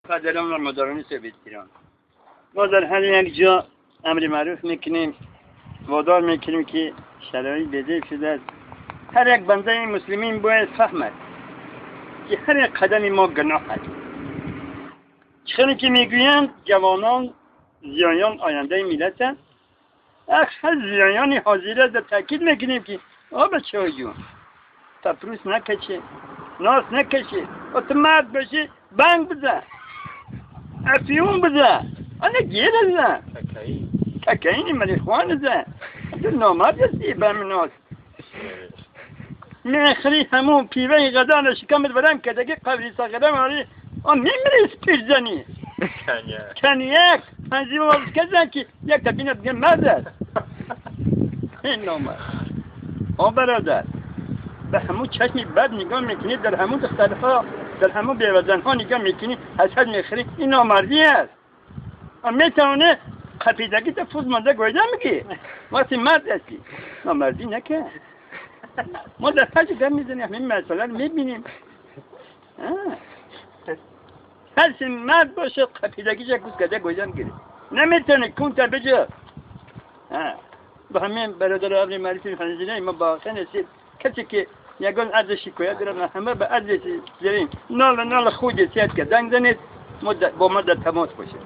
پدران و مادران سویت ایران، ما در هر یک جا امر معروف میکنیم، وادار میکنیم که شرایط بده شده است. هر یک بنده مسلمین باید فهمد که هر یک قدم ما گناه است. چخیلی که میگویند جوانان زیایان آینده ملت هست، هر زیایان حاضره در تاکید میکنیم که آ بچه های جون تپروس نکشه، ناس نکشه، و تو مرد باشی بنگ بزن، افیون بزن، انا گیر بزن، ککاین مریخوان بزن، تو نامرد هستی به همین ناس میخری همون پیوه غذا شکمت برم که دیگه قبری ساقدم آری آن میمیری پیش زنی کنیک تنظیم وارد کردن که یک تبینه دیگه مرد است. این نامرد. آ برادر، به همون چشمی بد نگاه میکنی، در همون دخترها، در همون بیوزنها نگاه میکنی، حسد میخری، این نامردی است. میتونه قپیدگی تا فوز مانده گویده میگی وقتی مرد هستی نامردی نکن. ما در پنج گم میزنیم، همین مسئله رو میبینیم. هر مرد باشه قپیدگیش یک گوز کده گویده میگیره، نمیتونه کون تا بجا. به همین برادر ابن معرفی خنزینه ما با نسید کسی که یگان عرض شکایت دارم، همه به عرض زرین نال نال خود سیاد که زنگ زنید با ما در تماس باشه.